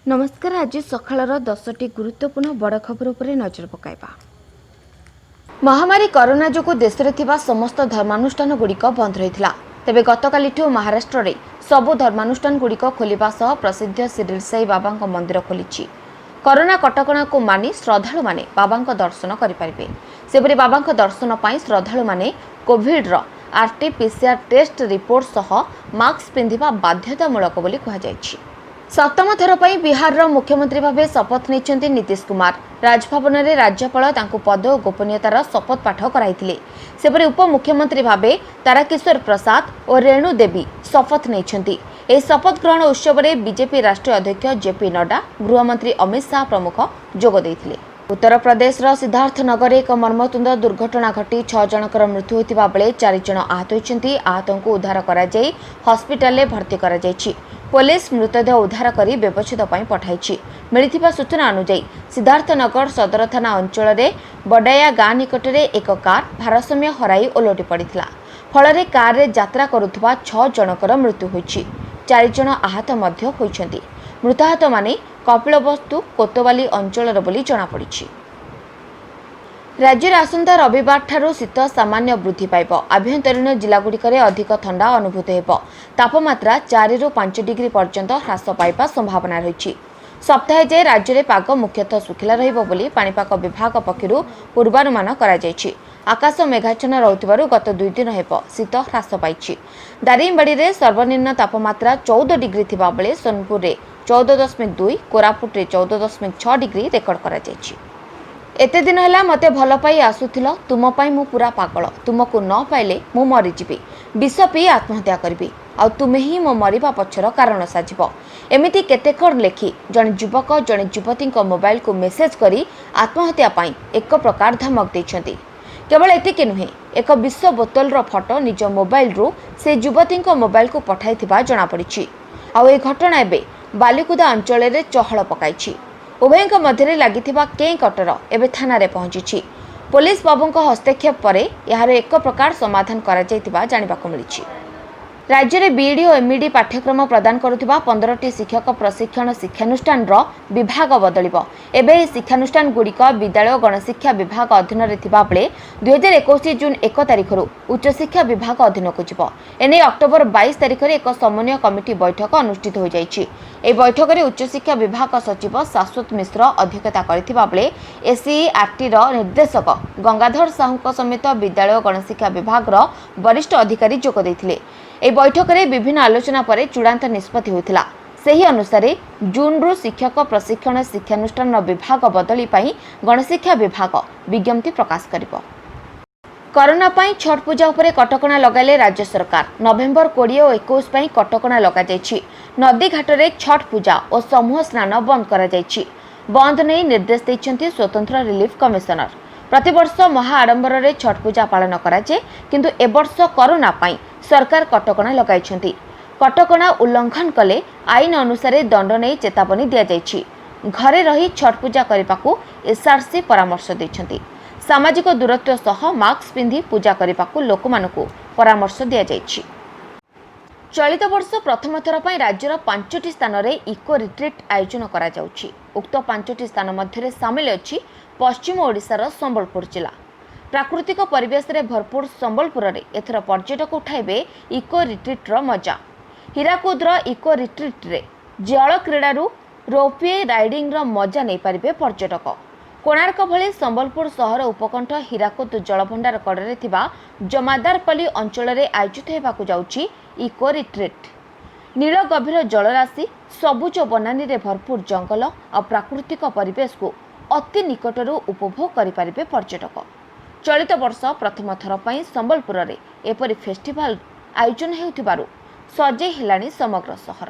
ନମସ୍କାର। ଆଜି ସକାଳର 10ଟି ଗୁରୁତ୍ୱପୂର୍ଣ୍ଣ ବଡ଼ ଖବର ଉପରେ ନଜର ପକାଇବା। ମହାମାରୀ କରୋନା ଯୋଗୁଁ ଦେଶରେ ଥିବା ସମସ୍ତ ଧର୍ମାନୁଷ୍ଠାନଗୁଡ଼ିକ ବନ୍ଦ ରହିଥିଲା। ତେବେ ଗତକାଲିଠୁ ମହାରାଷ୍ଟ୍ରରେ ସବୁ ଧର୍ମାନୁଷ୍ଠାନଗୁଡ଼ିକ ଖୋଲିବା ସହ ପ୍ରସିଦ୍ଧ ଶିରିଡ଼ି ସାଇ ବାବାଙ୍କ ମନ୍ଦିର ଖୋଲିଛି। କରୋନା କଟକଣାକୁ ମାନି ଶ୍ରଦ୍ଧାଳୁମାନେ ବାବାଙ୍କ ଦର୍ଶନ କରିପାରିବେ। ସେପରି ବାବାଙ୍କ ଦର୍ଶନ ପାଇଁ ଶ୍ରଦ୍ଧାଳୁମାନେ କୋଭିଡର ଆରଟିପିସିଆର ଟେଷ୍ଟ ରିପୋର୍ଟ ସହ ମାସ୍କ ପିନ୍ଧିବା ବାଧ୍ୟତାମୂଳକ ବୋଲି କୁହାଯାଇଛି। ସପ୍ତମ ଥର ପାଇଁ ବିହାରର ମୁଖ୍ୟମନ୍ତ୍ରୀ ଭାବେ ଶପଥ ନେଇଛନ୍ତି ନୀତିଶ କୁମାର। ରାଜଭବନରେ ରାଜ୍ୟପାଳ ତାଙ୍କୁ ପଦ ଓ ଗୋପନୀୟତାର ଶପଥ ପାଠ କରାଇଥିଲେ। ସେପରି ଉପମୁଖ୍ୟମନ୍ତ୍ରୀ ଭାବେ ତାରକିଶୋର ପ୍ରସାଦ ଓ ରେଣୁ ଦେବୀ ଶପଥ ନେଇଛନ୍ତି। ଏହି ଶପଥ ଗ୍ରହଣ ଉତ୍ସବରେ ବିଜେପି ରାଷ୍ଟ୍ରୀୟ ଅଧ୍ୟକ୍ଷ ଜେପି ନଡ୍ଡା, ଗୃହମନ୍ତ୍ରୀ ଅମିତ ଶାହା ପ୍ରମୁଖ ଯୋଗ ଦେଇଥିଲେ। ଉତ୍ତରପ୍ରଦେଶର ସିଦ୍ଧାର୍ଥନଗରରେ ଏକ ମର୍ମନ୍ତୁଦ ଦୁର୍ଘଟଣା ଘଟି ଛଅ ଜଣଙ୍କର ମୃତ୍ୟୁ ହୋଇଥିବା ବେଳେ ଚାରି ଜଣ ଆହତ ହୋଇଛନ୍ତି। ଆହତଙ୍କୁ ଉଦ୍ଧାର କରାଯାଇ ହସ୍ପିଟାଲରେ ଭର୍ତ୍ତି କରାଯାଇଛି। ପୋଲିସ ମୃତଦେହ ଉଦ୍ଧାର କରି ବ୍ୟବଚ୍ଛେଦ ପାଇଁ ପଠାଇଛି। ମିଳିଥିବା ସୂଚନା ଅନୁଯାୟୀ, ସିଦ୍ଧାର୍ଥନଗର ସଦର ଥାନା ଅଞ୍ଚଳରେ ବଡାୟା ଗାଁ ନିକଟରେ ଏକ କାର୍ ଭାରସାମ୍ୟ ହରାଇ ଓଲଟି ପଡ଼ିଥିଲା। ଫଳରେ କାର୍ରେ ଯାତ୍ରା କରୁଥିବା ଛଅ ଜଣଙ୍କର ମୃତ୍ୟୁ ହୋଇଛି। ଚାରି ଜଣ ଆହତ ମଧ୍ୟ ହୋଇଛନ୍ତି। ମୃତାହତମାନେ କପିଳବସ୍ତୁ କୋତବାଲି ଅଞ୍ଚଳର ବୋଲି ଜଣାପଡ଼ିଛି। ରାଜ୍ୟରେ ଆସନ୍ତା ରବିବାରଠାରୁ ଶୀତ ସାମାନ୍ୟ ବୃଦ୍ଧି ପାଇବ। ଆଭ୍ୟନ୍ତରୀଣ ଜିଲ୍ଲାଗୁଡ଼ିକରେ ଅଧିକ ଥଣ୍ଡା ଅନୁଭୂତ ହେବ। ତାପମାତ୍ରା 4ରୁ 5 ଡିଗ୍ରୀ ପର୍ଯ୍ୟନ୍ତ ହ୍ରାସ ପାଇବା ସମ୍ଭାବନା ରହିଛି। ସପ୍ତାହେ ଯାଏ ରାଜ୍ୟରେ ପାଗ ମୁଖ୍ୟତଃ ଶୁଖିଲା ରହିବ ବୋଲି ପାଣିପାଗ ବିଭାଗ ପକ୍ଷରୁ ପୂର୍ବାନୁମାନ କରାଯାଇଛି। ଆକାଶ ମେଘାଚ୍ଛନ୍ନ ରହୁଥିବାରୁ ଗତ 2 ଦିନ ହେବ ଶୀତ ହ୍ରାସ ପାଇଛି। ଦାରିଙ୍ଗବାଡ଼ିରେ ସର୍ବନିମ୍ନ ତାପମାତ୍ରା 14 ଡିଗ୍ରୀ ଥିବାବେଳେ ସୋନପୁରରେ 14.2, କୋରାପୁଟରେ 14.6 ଡିଗ୍ରୀ ରେକର୍ଡ କରାଯାଇଛି। ଏତେ ଦିନ ହେଲା ମୋତେ ଭଲ ପାଇ ଆସୁଥିଲ, ତୁମ ପାଇଁ ମୁଁ ପୁରା ପାଗଳ, ତୁମକୁ ନ ପାଇଲେ ମୁଁ ମରିଯିବି, ବିଷ ପିଇ ଆତ୍ମହତ୍ୟା କରିବି, ଆଉ ତୁମେ ହିଁ ମୋ ମରିବା ପଛର କାରଣ ସାଜିବ। ଏମିତି କେତେ କ'ଣ ଲେଖି ଜଣେ ଯୁବକ ଜଣେ ଯୁବତୀଙ୍କ ମୋବାଇଲକୁ ମେସେଜ କରି ଆତ୍ମହତ୍ୟା ପାଇଁ ଏକ ପ୍ରକାର ଧମକ ଦେଇଛନ୍ତି। କେବଳ ଏତିକି ନୁହେଁ, ଏକ ବିଷ ବୋତଲର ଫଟୋ ନିଜ ମୋବାଇଲରୁ ସେ ଯୁବତୀଙ୍କ ମୋବାଇଲକୁ ପଠାଇଥିବା ଜଣାପଡ଼ିଛି। ଆଉ ଏହି ଘଟଣା ଏବେ ବାଲିକୁଦା ଅଞ୍ଚଳରେ ଚହଳ ପକାଇଛି। ଉଭୟଙ୍କ ମଧ୍ୟରେ ଲାଗିଥିବା କେଁ କଟର ଏବେ ଥାନାରେ ପହଞ୍ଚିଛି। ପୋଲିସ ବାବୁଙ୍କ ହସ୍ତକ୍ଷେପ ପରେ ଏହାର ଏକ ପ୍ରକାର ସମାଧାନ କରାଯାଇଥିବା ଜାଣିବାକୁ ମିଳିଛି। ରାଜ୍ୟରେ ବିଇଡି ଓ ଏମ୍ଇଡି ପାଠ୍ୟକ୍ରମ ପ୍ରଦାନ କରୁଥିବା 15ଟି ଶିକ୍ଷକ ପ୍ରଶିକ୍ଷଣ ଶିକ୍ଷାନୁଷ୍ଠାନର ବିଭାଗ ବଦଳିବ। ଏବେ ଏହି ଶିକ୍ଷାନୁଷ୍ଠାନଗୁଡ଼ିକ ବିଦ୍ୟାଳୟ ଓ ଗଣଶିକ୍ଷା ବିଭାଗ ଅଧୀନରେ ଥିବାବେଳେ 2021 ଜୁନ୍ 1 ତାରିଖରୁ ଉଚ୍ଚଶିକ୍ଷା ବିଭାଗ ଅଧୀନକୁ ଯିବ। ଏନେଇ ଅକ୍ଟୋବର 22 ତାରିଖରେ ଏକ ସମନ୍ୱୟ କମିଟି ବୈଠକ ଅନୁଷ୍ଠିତ ହୋଇଯାଇଛି। ଏହି ବୈଠକରେ ଉଚ୍ଚଶିକ୍ଷା ବିଭାଗ ସଚିବ ଶାଶ୍ୱତ ମିଶ୍ର ଅଧ୍ୟକ୍ଷତା କରିଥିବା ବେଳେ ଏସ୍ସିଇଆର୍ଟିର ନିର୍ଦ୍ଦେଶକ ଗଙ୍ଗାଧର ସାହୁଙ୍କ ସମେତ ବିଦ୍ୟାଳୟ ଓ ଗଣଶିକ୍ଷା ବିଭାଗର ବରିଷ୍ଠ ଅଧିକାରୀ ଯୋଗ ଦେଇଥିଲେ। ଏହି ବୈଠକରେ ବିଭିନ୍ନ ଆଲୋଚନା ପରେ ଚୂଡ଼ାନ୍ତ ନିଷ୍ପତ୍ତି ହୋଇଥିଲା। ସେହି ଅନୁସାରେ ଜୁନ୍ରୁ ଶିକ୍ଷକ ପ୍ରଶିକ୍ଷଣ ଶିକ୍ଷାନୁଷ୍ଠାନର ବିଭାଗ ବଦଳି ପାଇଁ ଗଣଶିକ୍ଷା ବିଭାଗ ବିଜ୍ଞପ୍ତି ପ୍ରକାଶ କରିବ। କରୋନା ପାଇଁ ଛଟ୍ ପୂଜା ଉପରେ କଟକଣା ଲଗାଇଲେ ରାଜ୍ୟ ସରକାର। ନଭେମ୍ବର 20 ଓ 21 ପାଇଁ କଟକଣା ଲଗାଯାଇଛି। ନଦୀଘାଟରେ ଛଟ୍ ପୂଜା ଓ ସମୂହ ସ୍ନାନ ବନ୍ଦ କରାଯାଇଛି। ବନ୍ଦ ନେଇ ନିର୍ଦ୍ଦେଶ ଦେଇଛନ୍ତି ସ୍ୱତନ୍ତ୍ର ରିଲିଫ କମିଶନର। ପ୍ରତିବର୍ଷ ମହା ଆଡମ୍ବରରେ ଛଟ୍ ପୂଜା ପାଳନ କରାଯାଏ, କିନ୍ତୁ ଏବର୍ଷ କରୋନା ପାଇଁ ସରକାର କଟକଣା ଲଗାଇଛନ୍ତି। କଟକଣା ଉଲ୍ଲଂଘନ କଲେ ଆଇନ ଅନୁସାରେ ଦଣ୍ଡ ନେଇ ଚେତାବନୀ ଦିଆଯାଇଛି। ଘରେ ରହି ଛଟ୍ ପୂଜା କରିବାକୁ ଏସ୍ଆର୍ସି ପରାମର୍ଶ ଦେଇଛନ୍ତି। ସାମାଜିକ ଦୂରତ୍ୱ ସହ ମାସ୍କ ପିନ୍ଧି ପୂଜା କରିବାକୁ ଲୋକମାନଙ୍କୁ ପରାମର୍ଶ ଦିଆଯାଇଛି। ଚଳିତ ବର୍ଷ ପ୍ରଥମ ଥର ପାଇଁ ରାଜ୍ୟର ପାଞ୍ଚଟି ସ୍ଥାନରେ ଇକୋ ରିଟ୍ରିଟ୍ ଆୟୋଜନ କରାଯାଉଛି। ଉକ୍ତ ପାଞ୍ଚଟି ସ୍ଥାନ ମଧ୍ୟରେ ସାମିଲ ଅଛି ପଶ୍ଚିମ ଓଡ଼ିଶାର ସମ୍ବଲପୁର ଜିଲ୍ଲା। ପ୍ରାକୃତିକ ପରିବେଶରେ ଭରପୁର ସମ୍ବଲପୁରରେ ଏଥର ପର୍ଯ୍ୟଟକ ଉଠାଇବେ ଇକୋ ରିଟ୍ରିଟ୍ର ମଜା। ହୀରାକୁଦର ଇକୋ ରିଟ୍ରିଟ୍ରେ ଜଳ କ୍ରୀଡ଼ାରୁ ରୋପୱେ ରାଇଡିଂର ମଜା ନେଇପାରିବେ ପର୍ଯ୍ୟଟକ। କୋଣାର୍କ ଭଳି ସମ୍ବଲପୁର ସହର ଉପକଣ୍ଠ ହୀରାକୁଦ ଜଳଭଣ୍ଡାର କଡ଼ରେ ଥିବା ଜମାଦାରପଲ୍ଲୀ ଅଞ୍ଚଳରେ ଆୟୋଜିତ ହେବାକୁ ଯାଉଛି ଇକୋ ରିଟ୍ରିଟ୍। ନୀଳ ଗଭୀର ଜଳରାଶି, ସବୁଜ ବନାନୀରେ ଭରପୁର ଜଙ୍ଗଲ ଆଉ ପ୍ରାକୃତିକ ପରିବେଶକୁ ଅତି ନିକଟରୁ ଉପଭୋଗ କରିପାରିବେ ପର୍ଯ୍ୟଟକ। ଚଳିତ ବର୍ଷ ପ୍ରଥମ ଥର ପାଇଁ ସମ୍ବଲପୁରରେ ଏପରି ଫେଷ୍ଟିଭାଲ ଆୟୋଜନ ହେଉଥିବାରୁ ସଜେଇ ହେଲାଣି ସମଗ୍ର ସହର।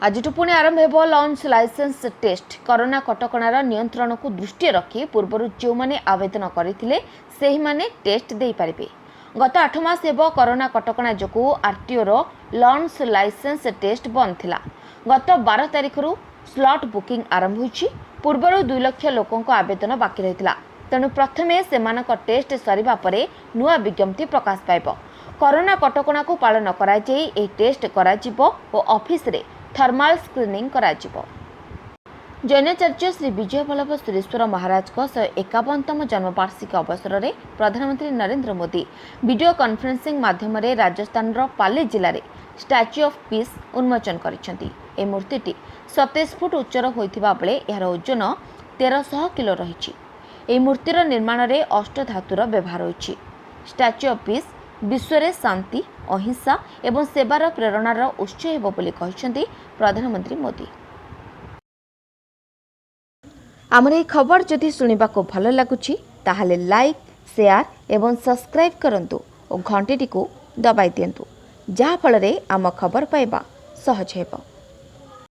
ଆଜିଠୁ ପୁଣି ଆରମ୍ଭ ହେବ ଲର୍ଣ୍ଣର୍ସ ଲାଇସେନ୍ସ ଟେଷ୍ଟ। କରୋନା କଟକଣାର ନିୟନ୍ତ୍ରଣକୁ ଦୃଷ୍ଟିରେ ରଖି ପୂର୍ବରୁ ଯେଉଁମାନେ ଆବେଦନ କରିଥିଲେ, ସେହିମାନେ ଟେଷ୍ଟ ଦେଇପାରିବେ। ଗତ 8 ମାସ ହେବ କରୋନା କଟକଣା ଯୋଗୁଁ ଆର୍ଟିଓର ଲର୍ଣ୍ଣର୍ସ ଲାଇସେନ୍ସ ଟେଷ୍ଟ ବନ୍ଦ ଥିଲା। ଗତ 12 ତାରିଖରୁ ସ୍ଲଟ୍ ବୁକିଂ ଆରମ୍ଭ ହୋଇଛି। ପୂର୍ବରୁ 2 ଲକ୍ଷ ଲୋକଙ୍କ ଆବେଦନ ବାକି ରହିଥିଲା। ତେଣୁ ପ୍ରଥମେ ସେମାନଙ୍କ ଟେଷ୍ଟ ସରିବା ପରେ ନୂଆ ବିଜ୍ଞପ୍ତି ପ୍ରକାଶ ପାଇବ। କରୋନା କଟକଣାକୁ ପାଳନ କରାଯାଇ ଏହି ଟେଷ୍ଟ କରାଯିବ ଓ ଅଫିସରେ ଥର୍ମାଲ ସ୍କ୍ରିନିଂ କରାଯିବ। ଜୈନାଚାର୍ଯ୍ୟ ଶ୍ରୀ ବିଜୟବଲ୍ଲଭ ସୁରେଶ୍ୱର ମହାରାଜଙ୍କ 151ତମ ଜନ୍ମବାର୍ଷିକୀ ଅବସରରେ ପ୍ରଧାନମନ୍ତ୍ରୀ ନରେନ୍ଦ୍ର ମୋଦି ଭିଡିଓ କନଫରେନ୍ସିଂ ମାଧ୍ୟମରେ ରାଜସ୍ଥାନର ପାଲି ଜିଲ୍ଲାରେ ଷ୍ଟାଚ୍ୟୁ ଅଫ୍ ପିସ୍ ଉନ୍ମୋଚନ କରିଛନ୍ତି। ଏହି ମୂର୍ତ୍ତିଟି 27 ଫୁଟ ଉଚ୍ଚର ହୋଇଥିବା ବେଳେ ଏହାର ଓଜନ 1300 କିଲୋ ରହିଛି। ଏହି ମୂର୍ତ୍ତିର ନିର୍ମାଣରେ ଅଷ୍ଟଧାତୁର ବ୍ୟବହାର ହୋଇଛି। ଷ୍ଟାଚ୍ୟୁ ଅଫ୍ ପିସ୍ ବିଶ୍ୱରେ ଶାନ୍ତି, ଅହିଂସା ଏବଂ ସେବାର ପ୍ରେରଣାର ଉତ୍ସ ହେବ ବୋଲି କହିଛନ୍ତି ପ୍ରଧାନମନ୍ତ୍ରୀ ମୋଦି। ଆମର ଏହି ଖବର ଯଦି ଶୁଣିବାକୁ ଭଲ ଲାଗୁଛି, ତାହେଲେ ଲାଇକ୍, ସେୟାର ଏବଂ ସବସ୍କ୍ରାଇବ୍ କରନ୍ତୁ ଓ ଘଣ୍ଟିଟିକୁ ଦବାଇ ଦିଅନ୍ତୁ, ଯାହାଫଳରେ ଆମ ଖବର ପାଇବା ସହଜ ହେବ।